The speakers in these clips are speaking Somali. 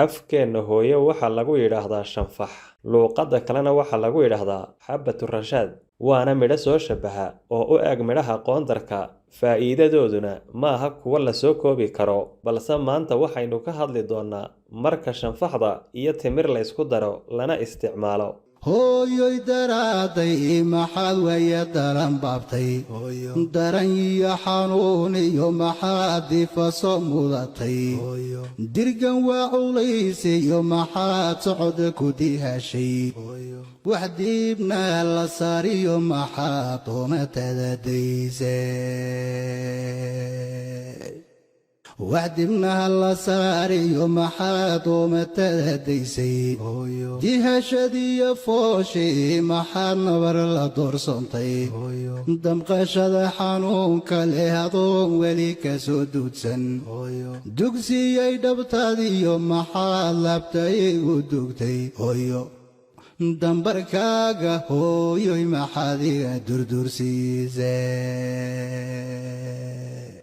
Afkeenna hooyo waxaa lagu yidhaahdaa shanfax, luqadda kalena waxaa lagu yidhaahdaa xabbatu rashaad, waana midho soo shabaha oo u eg midhaha qoondarka. Faa'iidadooduna maaha kuwo la soo koobi karo, balse maanta waxaynu ka hadli doonnaa marka shanfaxda iyo timir la isku daro lana isticmaalo. Hooyoy daraaday, maxaad waya daran baabtay? Daran iyo xanuun iyo maxaad difaso mudatay? Dirgan waa culays iyo maxaad socod ku dihashay? Wax diibna la saariyo maxaad doomatadadaysay? Wax dibnaha la saariyo maxaad doomatadadaysay? Dihashadiyo fooshii maxaad nabar la doorsoontay? Damqashada xanuunka leh adoon weli ka soo duudsan, dugsiyay dhabtaadiyo maxaad laabta igu dugtay? Hooyo, dambarkaaga hooyoy maxaad iga durdursiisay?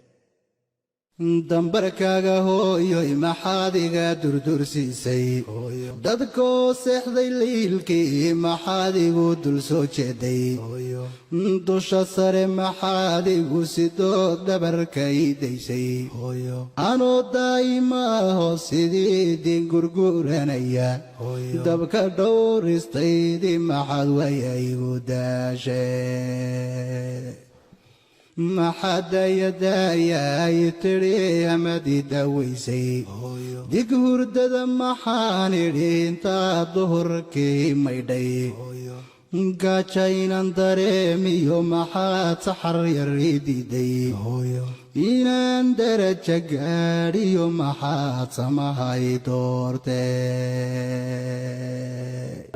Dambarkaaga hooyoy maxaad iga durdursiisay? Dadkoo seexday liilkii maxaad igu dul soo jeeday? Dusha sare maxaad igu sidood dhabarka ii daysay? Anoo daa'imaaho sidii diin gurguranaya, dabka dhowristaydii maxaad waya igu daashay? Maxaad dayadaayay tidhi amad i dawaysay? Dig hurdada maxaan idhi intaa duhurkii maydhay? Gaaja inaan dareemiyo maxaad saxar yar ii diiday? Inaan daraja gaadhiyo maxaad samahay doortee?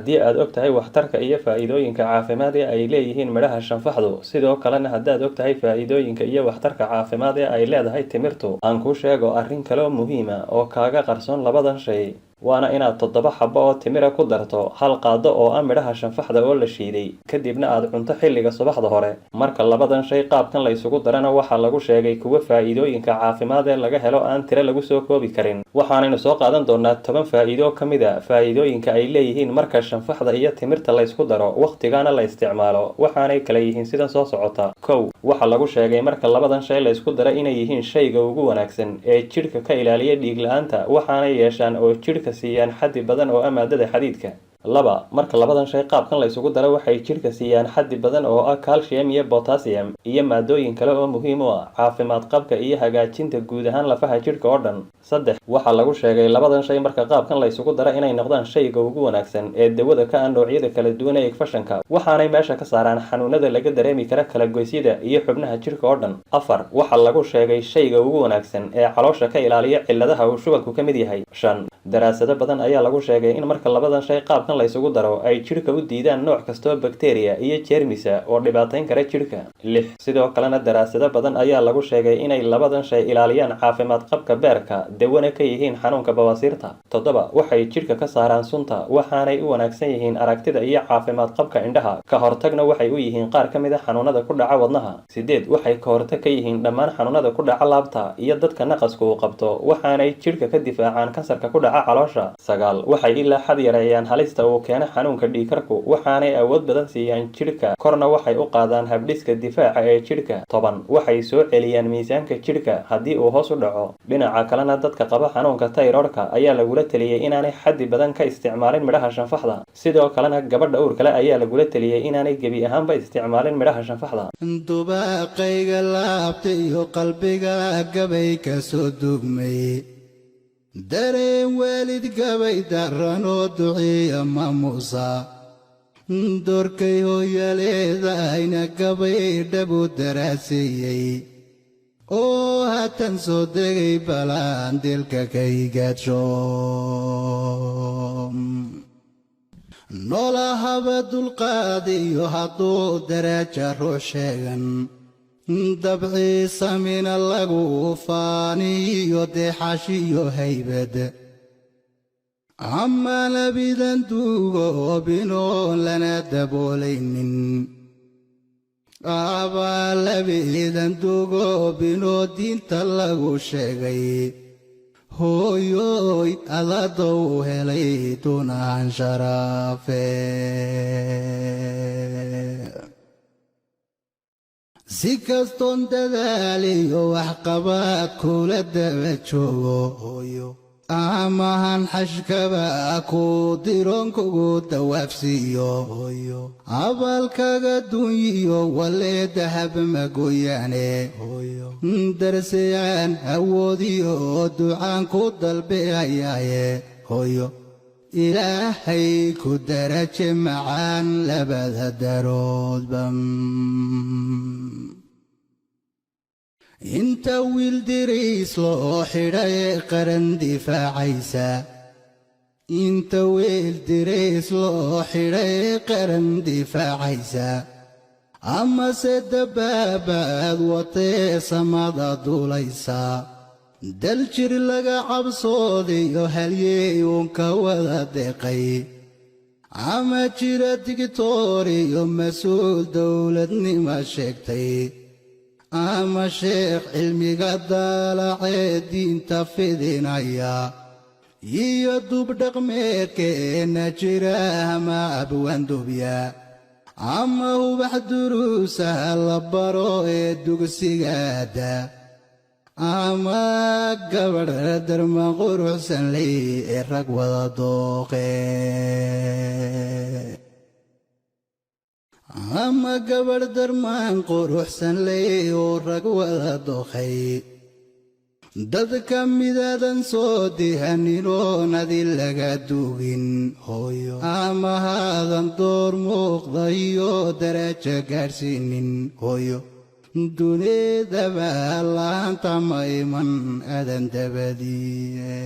Haddii aad og tahay waxtarka iyo faa'iidooyinka caafimaad ee ay leeyihiin midhaha shanfaxdu, sidoo kalena haddaad og tahay faa'iidooyinka iyo waxtarka caafimaad ee ay leedahay timirtu, aan kuu sheego arrin kaloo muhiima oo kaaga qarsoon labadan shay, waana inaad 7 xabo oo timira ku darto hal qaado oo ah midhaha shanfaxda oo la shiiday, kadibna aad cunto xilliga subaxda hore. Marka labadan shay qaabkan la isugu darana, waxaa lagu sheegay kuwa faa'iidooyinka caafimaad ee laga helo aan tiro lagu soo koobi karin. Waxaanaynu soo qaadan doonaa 10 faa'iido ka mid a faa'iidooyinka ay leeyihiin marka shanfaxda iyo timirta la isku daro, wakhtigana la isticmaalo. Waxaanay kala yihiin sidan soo socota: 1, waxaa lagu sheegay marka labadan shay la isku daro inay yihiin shayga ugu wanaagsan ee jidhka ka ilaaliya dhiig la-aanta, waxaanay yeeshaan oo jidhka siiyaan xaddi badan oo ah maadada xadiidka. 2, marka labadan shay qaabkan la isugu daro, waxay jidhka siiyaan xaddi badan oo ah calcium iyo potassium iyo maadooyin kale oo muhiim u ah caafimaad qabka iyo hagaajinta guud ahaan lafaha jidhka oo dhan. 3, waxaa lagu sheegay labadan shay marka qaabkan la isugu daro inay noqdaan shayga ugu wanaagsan ee dawada ka ah noocyada kala duwan ee infekshanka, waxaanay meesha ka saaraan xanuunada laga dareemi kara kala goysyada iyo xubnaha jidhka oo dhan. 4, waxaa lagu sheegay shayga ugu wanaagsan ee caloosha ka ilaaliya cilladaha uu shubanku ka mid yahay. 5, daraasado badan ayaa lagu sheegay in marka labadan shay qaabkan la isugu daro ay jidhka u diidaan nooc kastoo bakteriya iyo jeermisa oo dhibaatayn kara jidhka. 6, sidoo kalena daraasado badan ayaa lagu sheegay inay labadan shay ilaaliyaan caafimaad qabka beerka, dawana ka yihiin xanuunka bawaasiirta. 7, waxay jidhka ka saaraan sunta, waxaanay u wanaagsan yihiin aragtida iyo caafimaad qabka indhaha, ka hortagna waxay u yihiin qaar ka mid a xanuunada ku dhaca wadnaha. 8, waxay ka hortag ka yihiin dhammaan xanuunada ku dhaca laabta iyo dadka naqasku uu qabto, waxaanay jidhka ka difaacaan kansarka ku dhaca caloosha. 9, waxay ilaa xad yareeyaan halista uu keeno xanuunka dhiigkarku, waxaanay awood badan siiyaan jidhka, korna waxay u qaadaan habdhiska difaaca ee jidhka. 10, waxay soo celiyaan miisaanka jidhka haddii uu hoos u dhaco. Dhinaca kalena, dadka qaba xanuunka tayroodhka ayaa lagula teliyey inaanay xaddi badan ka isticmaalin midhaha shanfaxda. Sidoo kalena gabadha uurkale ayaa lagula teliyey inaanay gebi ahaanba isticmaalin midhaha shanfaxda. Dubaaqayga laabta iyo qalbiga gabay ka soo dugmay, dareen waalid gabay daranoo duciya maamuusa, doorkay hooyaleedahayna gabay dhabu daraaseeyey oo haatan soo degay balaan dilka kaygadsho. Noolahaba dulqaadiyo hadduu daraja ruux sheegan, dabciisa mina lagu faaniyo deexashiyo haybad, ama labidan duugo binoon lana daboolaynin, abaa labidan dugo binoo diinta lagu sheegay. Hooyoy, adadow helay dunaan sharaafe. Si kastoon dadaaliyo waxqabaad kula daba joogo, amahan xashkaba ku diroon kugu dawaafsiiyo, abaalkaga dunyiyo walee dahab ma goyaane. Darsayaan awoodiyo ducaan ku dalbihayaaye, hooyo, Ilaahay ku daraje macaan labada daroodba. Inta wiil diriis loo xidhay qaran difaacaysa, inta wiil diriis loo xidhay qaran difaacaysa, amase dabaabaad watee samada duulaysa, dal jir laga cabsoodiyo halyey uun ka wada deeqay, ama jira digtooriyo mas-uul dowladnima sheegtay, ama sheekh cilmiga daalacee diinta fidinaya iyo dubdhaqmeedkeenna jira, ama abwaandubya, ama ubax duruusaha la baro ee dugsigaada, ama gabadh darma quruxsan ley ee rag wada dooqe, ama gabadh darmaan quruxsan ley oo rag wada dooqay, dadka midaadan soo dihanin adi laga duugin, hooyo, ama haadan door muuqda iyo darajo gaadhsiinin, hooyo, dunidaba laanta ma iman adan dabadiye,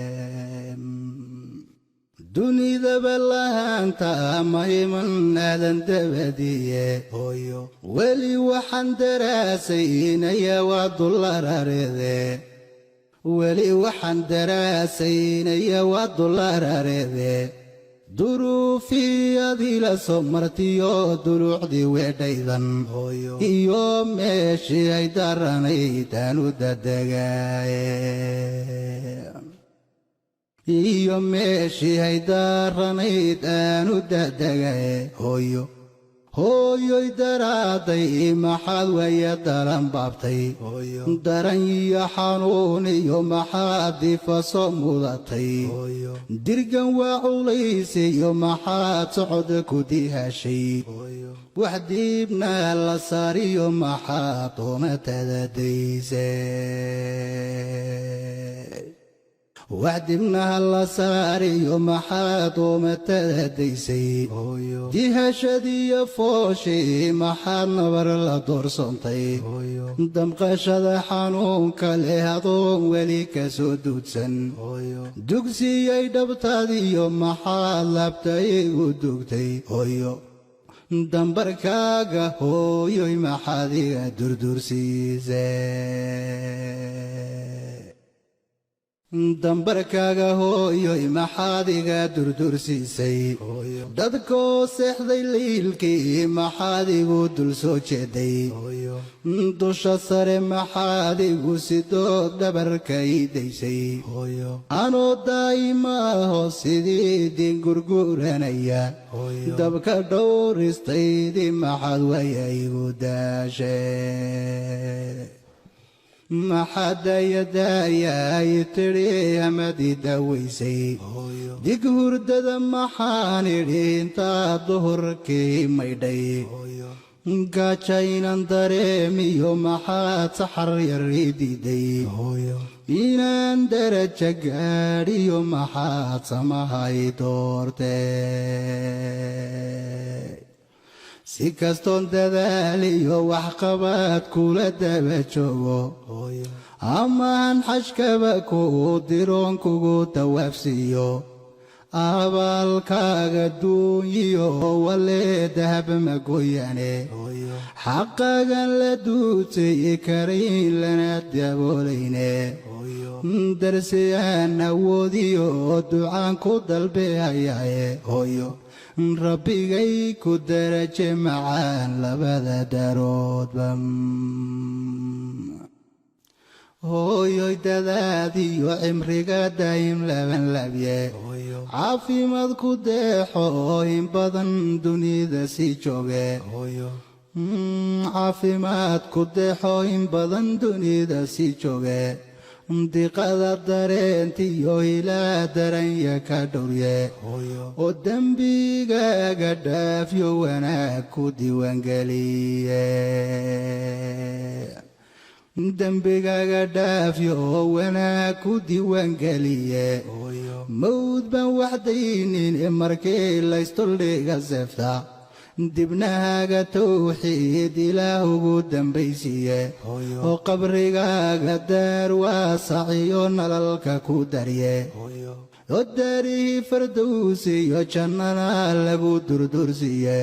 dunidaba lahaanta ma iman aadan dabadiye. Hooyo, weli waxaan daraasaynaya waa dullarareede, weli waxaan daraasaynaya waa dullarareede, duruufiyadii la soo martiyo duluucdii weedhaydan iyo meeshii ay daranaydaan u dadegaaye, iyo meeshii ay daranayd aan u dadegaye. Hooyo, hooyoy, daraaday maxaad waya daran baabtay? Daran iyo xanuun iyo maxaad difaso mudatay? Dirgan waa culays iyo maxaad socod ku dihashay? Wax diibna la saariyo maxaad doomatadadaysay? Wax dibnaha la saariyo maxaad doomatadadaysay? Dihashadiiyo fooshii maxaad nabar la doorsoontay? Damqashada xanuunka leh adoon weli ka soo duudsan, dugsiyay dhabtaadiyo maxaad laabta igu dugtay? Hooyo, dambarkaaga, hooyoy, maxaad iga durdursiisay? Dambarkaaga, hooyoy, maxaad iga durdursiisay? Dadkoo seexday liilkii maxaad igu dul soo jeeday? Dusha sare maxaad igu sidood dhabarka ii daysay? Anoo daa'imaaho sidii diin gurguranaya, dabka dhowristaydii maxaad waya igu daashay? Maxaad dayadaayay tidhi amad i dawaysay? Dig hurdada maxaan idhi intaad duhurkii maydhay? Gaaja inaan dareemiyo maxaad saxar yar ii diiday? Inaan daraja gaadhiyo maxaad samahay doortee? Si kastoon dadaaliyo waxqabaad kula daba joogo, amaan xashkaba kuu diroon kugu dawaafsiiyo, abaalkaaga duunyiyo walee dahab ma goyane. Xaqagan la duutay karayn lana daboolayne, darsiyaan awoodiyo ducaan ku dalbehayaaye, hooyo, Rabbigay ku daraje macaan labada daroodba. Hooyoy, dadaadiyo cimriga daa'im laban labye, caafimaad ku deexo, in badan dunida sii jooge. Caafimaad ku deexo, in badan dunida sii jooge. Diqada dareentiyo ilaa daranya ka dhowrye, oo dembigaaga dhaafyo, wanaag ku diiwaangeliye. Dembigaaga dhaafyo oo wanaag ku diiwaangeliye. Mawd baan waxdaynin markii laystuldhiga seefta, dibnahaaga tawxiid Ilaah ugu dambaysiiye, oo qabrigaaga daar waasaciyo nalalka ku darye, oo daarihii Fardowsiyo jannana lagu durdursiiye,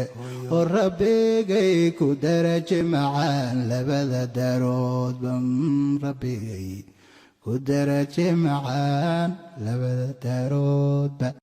oo Rabbigay ku daraje macaan labada daaroodba. Rabbigay ku daraje macaan labada daaroodba.